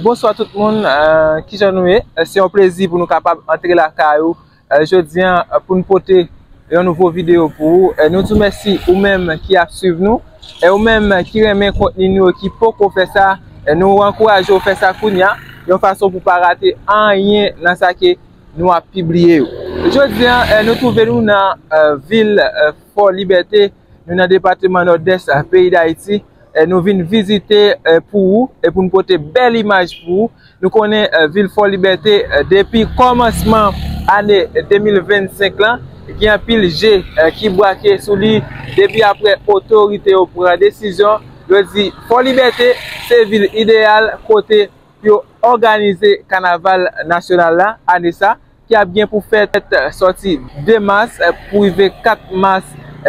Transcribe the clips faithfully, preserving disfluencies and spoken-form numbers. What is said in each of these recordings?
Bonswa tout moun, eh, kijan nou ye? Eh, se yon plezi pou nou kapab antre lakay ou, eh, jodi an, eh, pou n pote yon nouvo videyo pou ou. Eh, nou di w mèsi ou menm ki ap swiv nou, e ou menm ki renmen kontni nou yo ki poko fè sa, eh, nou ankouraje w fè sa kounye a, yon fason pou pa rate anyen nan sa ke nou ap pibliye yo. Jodi an, eh, nou twouve nou nan, eh, vil, eh, Fò Libète, nou nan depatman Nòdès, eh, peyi Dayiti. Eh, nou vin vizite, eh, pou ou e pou n pote bèl imaj pou ou. Nou konnen, eh, vil Fò Libète, eh, depi kòmansman ane de mil vennsenk lan, gen anpil je, eh, ki brake sou li depi apre otorite yo pran desizyon. Yo di Fò Libète se vil ideyal kote pou yo òganize kanaval nasyonal la ane sa, ki ap gen pou fèt sòti de mas pou rive kat mas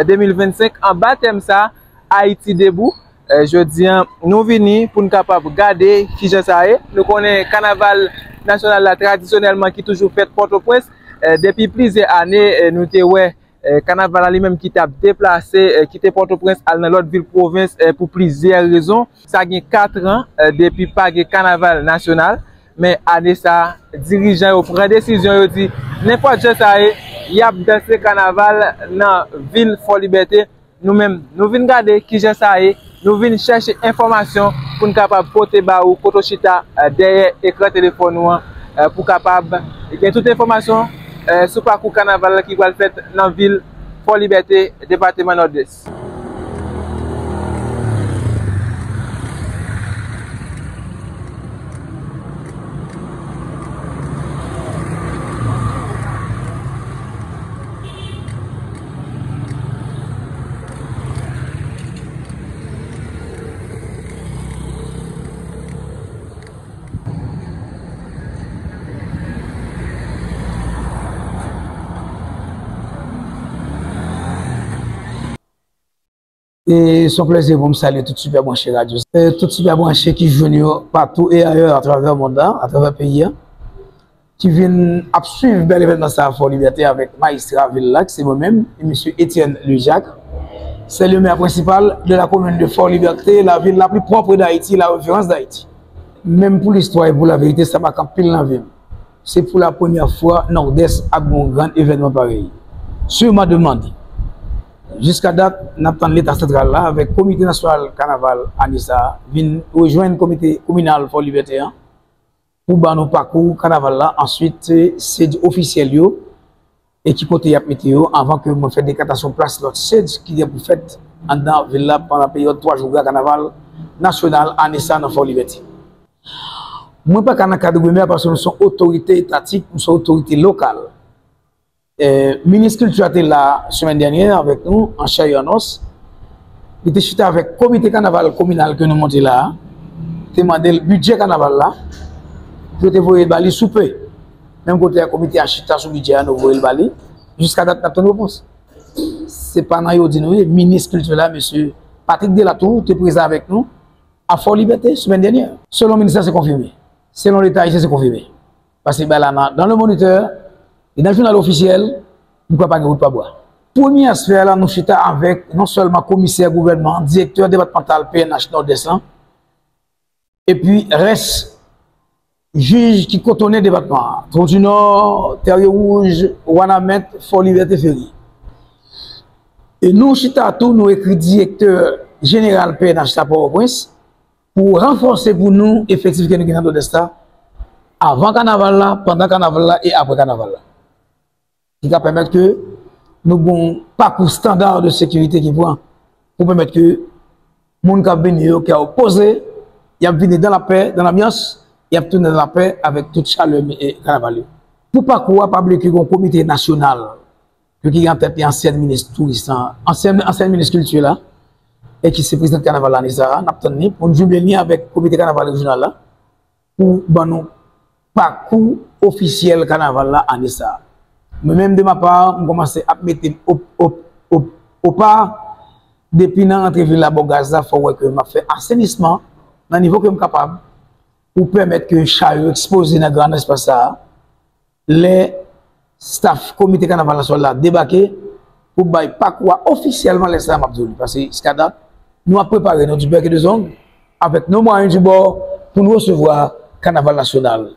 de mil vennsenk anba tèm sa, Ayiti Debou. Eh, jodi an, nou vini pou n kapab gade kijan sa ye. Nou konnen kanaval nasyonal la tradisyonèlman ki toujou fèt Pòtoprens, eh, depi plizyè ane, eh, nou te wè eh, kanaval la li menm ki t ap deplase, eh, kite Pòtoprens al nan lòt vil pwovens, eh, pou plizyè rezon. Sa gen kat an, eh, depi pa gen kanaval nasyonal, men ane sa, dirijan yo pran desizyon, yo di, nenpòt jan sa ye, y ap danse kanaval nan vil Fò Libète. Nou menm, nou vin gade kijan sa ye, nou vin chèche enfòmasyon pou n kapab pote ba ou kote w chita, eh, dèyè ekran telefòn ou an, eh, pou kapab gen tout enfòmasyon, eh, sou pakou kanaval la ki pral fèt nan vil Fò Libète, depatman Nòdès. E se yon plezi pou m salye tout Sipè Branche radyo. E tout Sipè Branche ki jwenn yo patou e ayè atravè mond la, atravè peyi a, ki vin ap swiv bèl evènman sa a Fò Libète avèk majistra vil la, ki se mwen menm, e mesye Etienne Louis Jacques. C'est le maire principal de la commune de Fort-Liberté, la ville la plus propre d'Haïti, la référence d'Haïti. Menm pou listwa e pou laverite, sa make anpil nan vi m. Se pou la premyè fwa Nòdès ap gen yon gran evènman parèy. Sur ma demande. Jiska dat, n ap tann Leta santral la avèk Komite Nasyonal Kanaval ane sa a vin rejwenn Komite Kominal Fò Libète an pou ban nou pakou kanaval la. Answit, se, se di ofisyèl yo e ki kote y ap mete yo anvan ke mwen fè dekantasyon plas lòt stage ki gen pou fèt anndan vil la pandan peryòd twa jou gra kanaval nasyonal ane sa nan Fò Libète. Mwen pa ka nan kad gouvènman paske nou se yon otorite etatik, nou se yon otorite lokal. Eh, minis kilti a te la semèn dènyè avèk nou, an chè e an os. Li te chita avèk komite kanaval kominal ke nou monte la a, te mande l bidjè kanaval la, pou yo te voye l ba li sou pe. Menm kote a komite a chita sou bidjè a, nou voye l ba li. Jiska dat, n ap tann repons. Se pa nan yo di nou ye, minis kilti la, mesye Patrick Delatour, te prezan avèk nou a Fò Libète semèn dènyè. Selon minis la, se konfime. Selon Leta ayisyen, se konfime. Paske bay la nan, dans le Moniteur, e nan jounal ofisyèl, nou kwè pa gen wout pa bwa. Premye aspè a la, nou chita avèk non sèlman komisè gouvènman an, direktè depatmantal P N H Nòdès lan, epi rès jij ki kotonnen depatman an, Trontinò, Tèrye Wouj, Wanament, Fò Libète, Feri. E nou chita tou, nou ekri direktè jeneral P N H la Pòtoprens pou ranfòse pou nou efektif ke nou gen nan Nòdès la, avan kanaval la, pandan kanaval la e apre kanaval la. Ki ka pèmèt ke nou gen yon pakou estanda de sekirite ki pran pou pèmèt ke moun k ap vini yo, kè yo poze, y ap vini dans la paix, dans l'ambiance, y ap tounen dans la paix avèk tout chalè, e, kanaval yo. Pou pakou a, pa bliye ke gen yon komite nasyonal, ke ki gen an tèt li ansyèn minis touris lan, ansyèn, ansyèn minis kilti la, e ki se prezidant kanaval ane sa a, n ap tann li pou n jouble li avèk komite kanaval rejyonal la, pou ban nou pakou ofisyèl kanaval la ane sa a. Mwen menm, de ma pa, m kòmanse ap mete m o, o, o, o pa depi nan rantre vil la bò gaz la, fò w wè ke m ap fè asenisman nan nivo ke m kapab pou pèmèt ke cha yo ekspoze nan gran espas sa a. Lè staf komite kanaval nasyonal la debake pou bay pakou a ofisyèlman, lè sa a m ap di w li. Paske jiska dat, nou ap prepare nou du bec et des ongles, avec nos moyens du bord, pou n resevwa Kanaval nasyonal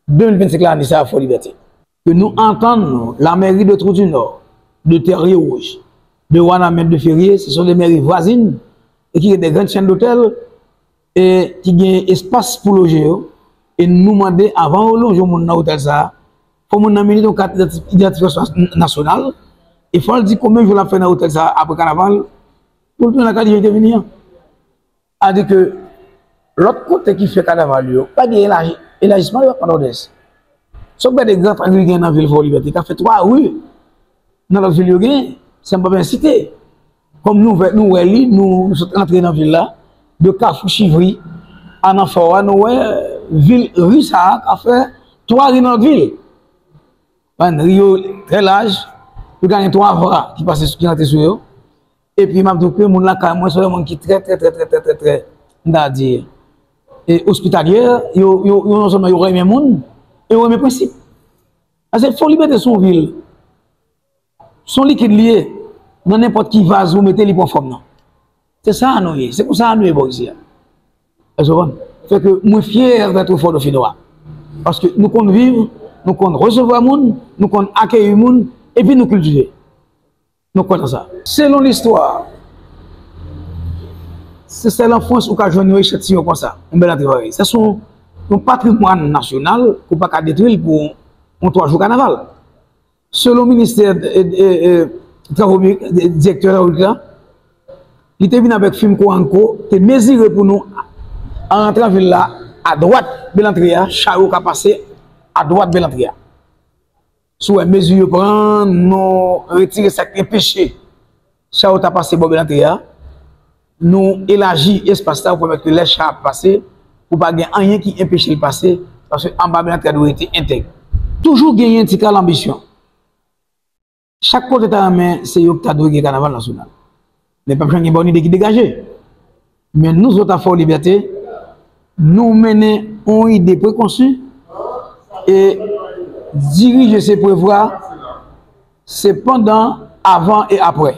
de mil vennsenk la, ane sa a, Fò Libète. Ke nou antann nou, la mairie de Trou du Nord, de Terre Rouge, de Wanament, de Ferrier, ce sont des mairies voisines et qui ont des grandes chaînes d'hôtels et ki gen espas pou loje yo. E nou mande, avan yo loje moun nan otèl sa a, fò moun nan milite yon kat idanti-, idantifikasyon nasyonal, e fò l di konbyen jou l ap fè nan otèl sa a apre kanaval, pou l tounen lakay li jan li te vini an. Sa di ke lòt kote ki fè kanaval yo, pa gen elaji-, elajisman yo, pa Nòdès. Si w gade gran trak ki gen nan vil Fò Libète, ka fè twa ri nan lòt vil yo gen, san m pa byen site. Kòm nou vè, nou wè li, nou, nou sot rantre nan vil la, de Kafou Chivri a nan Fò a, nou wè vil, ri sa a ka fè twa ri nan lòt vil. Konprann, ri yo trè laj, yo ka gen twa vra ki pase, ki rantre sou yo. Epi m ap di w ke moun lakay mwen se yon moun ki trè, trè, trè, trè, trè, trè, trè, m ta di, e ospitalyè, yo, yo, yo non sèlman yo renmen moun, e yo renmen prensip. Paske Fò Libète se yon vil, se yon likid li ye, nan nenpòt ki vaz ou mete li pran fòm nan. Se sa nou ye, se konsa nou ye bò isi a. Èske w konprann? Fè ke mwen fyè d'être Fòdofinois. Paske nou konn viv, nou konn resevwa moun, nou konn akeyi moun, epi nou kiltive. Nou kwè nan sa. Selon listwa, se sèl an Frans ou ka jwenn yon echantiyon konsa, yon bèl antre parèy. Sa se yon, yon patrimwàn nasyonal ke w pa ka detwi l pou yon twa jou kanaval. Selon ministè, e, e, e, travo piblik, e, direktè travo piblik la, li te vin avèk fim Koranko, te mezire pou nou an rantran vil la, adwat bèl antre a, cha yo ka pase adwat bèl antre a. Si w wè mezi yo pran, nou retire sa k enpeche cha yo ta pase bò bèl antre a, nou elaji espas la pou pèmèt ke lè cha ap pase, pou pa gen anyen ki enpeche l pase, paske anba bèl antre a dwe rete entèg. Toujou genyen ti kal anbisyon. Chak kote ta renmen se yo ki ta dwe gen kanaval nasyonal. Men p ap janm gen bòn ide ki degaje. Men nou zòt a Fò Libète, nou mennen yon ide prekonsi e dirije se prevwa, se pandan, avan e aprè.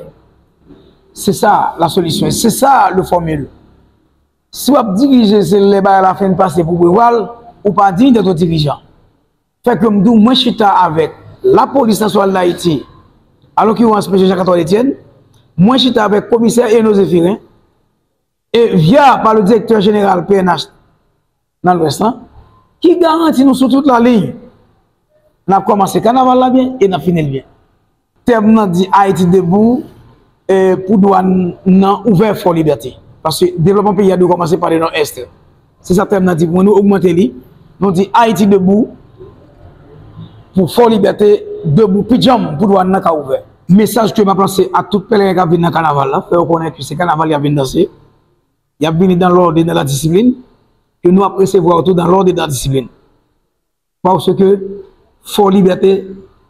Se sa la solisyon, se sa le fòmil. Si w ap dirije, se lè bagay la fin pase pou prevwa l, ou pa diy dèt yon dirijan. Fè ke m di w, mwen chita avèk Lapolis Nasyonal d Ayiti, an lokirans, mesye Jean Catherine Etienne, mwen chita avèk komisè Eno Zéphirin, e via pa le direktè jeneral P N H nan Lwès lan, ki garanti nou sou tout laliy, n ap kòmanse kanaval la byen e n ap fini l byen. Tèm nan di Ayiti debou, e, pou dwàn nan ouvè Fò Libète. Paske devlòpman peyi a dwe kòmanse pa le Nòdès. Se sa tèm nan di pou mwen, nou ogmante li. Nou di Ayiti debou pou Fò Libète debou pi djanm pou dwàn nan ka ouvè. Mesaj ke m ap lanse a tout pèleren k ap vin nan kanaval la, fè yo konnen ke se kanaval y ap vin danse. Y ap vini dans l'ordre et dans la discipline, ke nou ap resevwa yo tou dans l'ordre et dans la discipline. Paske Fò Libète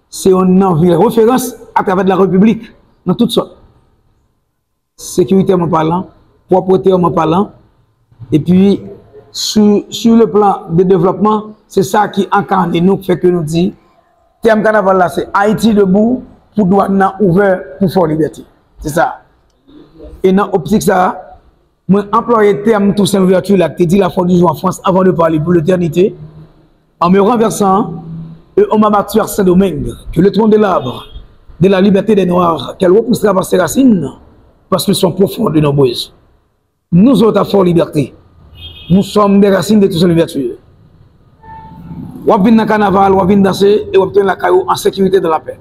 se youn nan vil referans atravè de la Repiblik, nan tout sòt. Sekiritèman palan, pwòpretèman palan, epi sou, sur le plan de devlòpman, se sa ki ankane nou, ki fè ke nou di, tèm kanaval la se Ayiti debou pou dwàn nan ouvè pou Fò Libète. Se sa. E nan optik sa a, mwen anplwaye tèm Toussaint Louverture la ki te di, la foi du jour en France avant de parler pour l'éternité, en me renversant et en m'abattu à Saint-Domingue, que le tronc de l'arbre de la liberté des Noirs, qu'elle repoussera par ses racines, parce qu'elles sont profondes et nombreuses. Nous autres à Fort-Liberté, nous sommes des racines de Toussaint Louverture. W ap vin nan kanaval, w ap vin danse, e w ap tounen lakay ou an sekirite, dans la paix.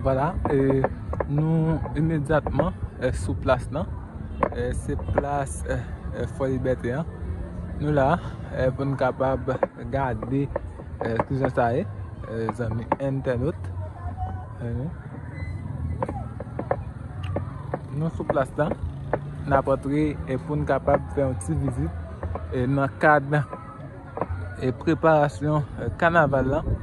Vwala, e, nou imedyatman, e, sou plas lan. E, se plas, e, e, Fò Libète an. Nou la, e, pou n kapab gade, e, kijan sa ye, e, zanmi entènot. E, nou sou plas lan, n ap antre, e, pou n kapab fè yon ti vizit, e, nan kad, e, preparasyon, e, kanaval lan.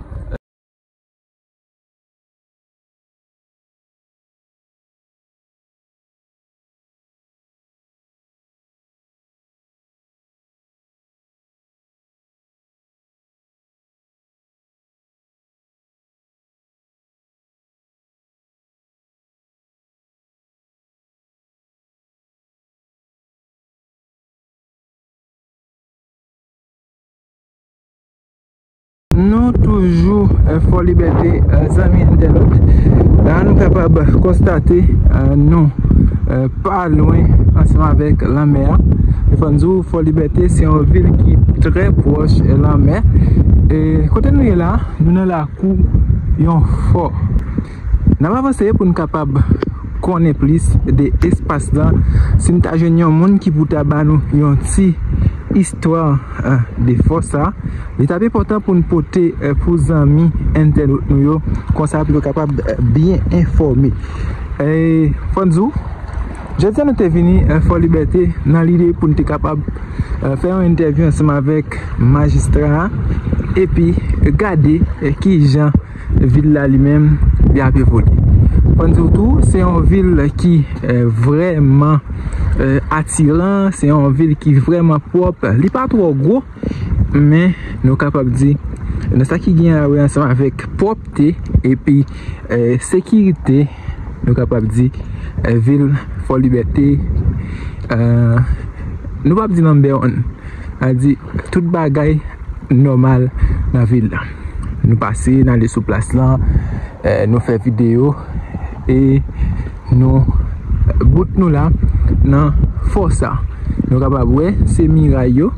Nou toujou, e, Fò Libète, e, zanmi entènot. La, nou kapab konstate, e, nou, e, pa lwen ansanm avèk lanmè a. E fò n di w, Fò Libète se yon vil ki trè pwòch, e, lanmè. E kote nou ye la, nou nan lakou yon fò. N ap avanse pou n kapab konnen plis de espas lan. Si n ta jwenn yon moun ki pou ta ba nou yon ti istwa, e, de fò sa, li t ap enpòtan pou n pote, e, pou zanmi entènot nou yo, konsa pou yo kapab, e, byen enfòme. E, fò n di w, jodi a nou te vini, e, Fò Libète nan lide pou n te kapab, e, fè yon entèvyou ansanm avèk majistra a, epi gade, e, kijan vil la li menm, li ap evolye. Fò n di w tou, se yon vil ki, e, vrèman, e, atiran, se yon vil ki vrèman pwòp. Li pa twò gwo, men nou kapab di, nan sa ki gen a wè ansanm avèk pwòpte epi, e, sekirite, nou kapab di, e, vil Fò Libète, e, nou p ap di number one. A di, tout bagay nòmal nan vil la. Nou pase, n ale sou plas lan, e, nou fè videyo, e nou bout nou la nan fò sa. Nou kapab wè, se miray yo,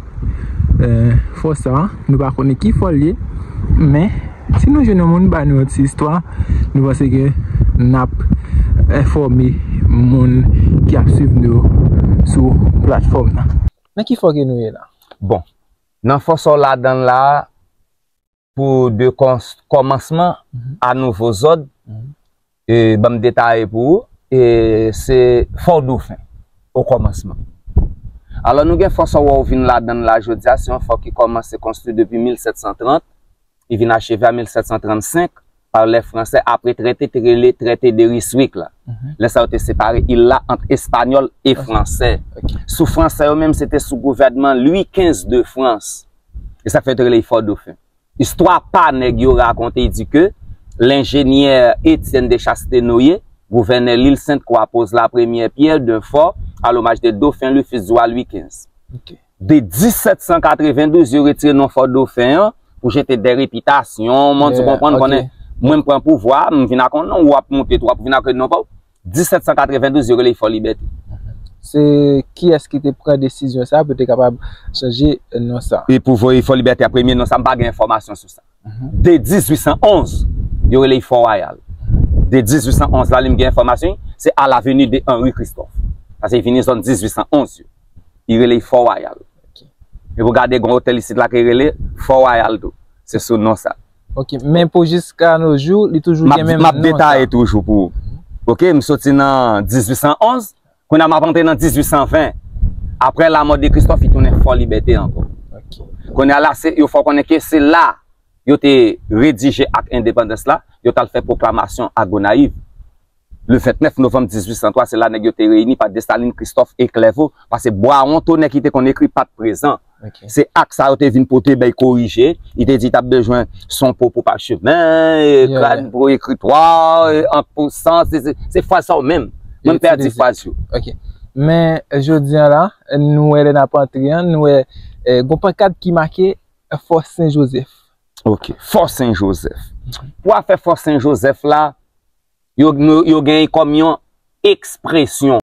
e, fò sa, nou pa konnen ki fò l ye, men si nou jwenn yon moun ba nou yon ti istwa, nou panse ke n ap enfòme moun ki ap swiv nou sou platfòm nan. Nan ki fò ke nou ye la? Bon, nan fò sa w ladan l la, pou de kòns-, kòmansman, mhm, a nouvo zòd, mhm, e, ban m detaye pou ou, e, se Fò Dofen, o kòmansman. Alò, nou gen fò sa w wè w vin ladan l la jodi a, se yon fò ki kòmanse konstwi depi mil sèt san trant, li vin acheve a mil sèt san trannsenk, pa lè Fransè, apre trete, te rele Traité de Ryswick la. Mhm. Lè sa yo te separe il la ant Espanyòl e, ok, Fransè. Ok. Sou Fransè yo menm, se te sou gouvènman Lwi kenz de Frans. E sa k fè yo te rele l Fò Dofen. Istwa pa nèg yo rakonte di ke lenjenyè Etienne de Chastenoye, gouvènè Lil Sent Kwa, poze la premyè pyè de fò à l'hommage de Dauphin, le fils du roi Louis quinze. Ok. De disèt san katrevendouz, yo retire non Fò Dofen an pou jete de repitasyon, mwen, tu konprann, konnen mwen m pran pouvwa, m vin ak yon non, w ap monte tou, w ap vin ak non pa w. Disèt san katrevendouz, yo rele Fò Libète. Se kiyès ki te pran desizyon sa pou te kapab chanje non sa? E pou voye Fò Libète a, premye non sa, m pa gen enfòmasyon sou sa. Mhm. De dizuit san onz, yo rele Fò Wayal. De dizuit san onz la, li m gen enfòmasyon, se à l'avenue de Henri Christophe. Paske li vini zòn dizuit san onz yo. Li rele Fò Wayal. Ok. E pou gade gon otèl isit la ki rele Fò Wayal tou. Se sou non sa. Ok, men pou jiska no jou, li toujou gen menm non sa. M ap detaye toujou pou ou. Ok, m soti nan dizuit san onz, kounye a m ap antre nan dizuit san ven. Apre lamò de Christophe, li tounen Fò Libète ankò. Ok. Kounye a la, se, yo fè w konnen ke se la yo te redije ak endepandans la, yo t al fè pwoklamasyon ak Gonayiv. Le vennèf novanm dizuit san twa, se la nèg yo te reyini pa Desalin, Christophe e Clairvaux, paske Bwawon Tonè ki te konn ekri pa t prezan. Ok. Se ak sa yo te vin pote bèy korije, li te di t ap bezwen son po pou pachemen, e, yeah, kràn pou ekritwa, e, ank pou san, se, se, se fraz sa yo menm. Mwen m pèdi fraz yo. Ok. Men, jodi a la, nou wè lè n ap antre an, nou wè, e, gon pankat ki make Fò Sen Jozèf. Ok, Fò Sen Jozèf. Pou afè Fò Sen Jozèf la, yo, yo, yo genyen kòm yon ekspresyon.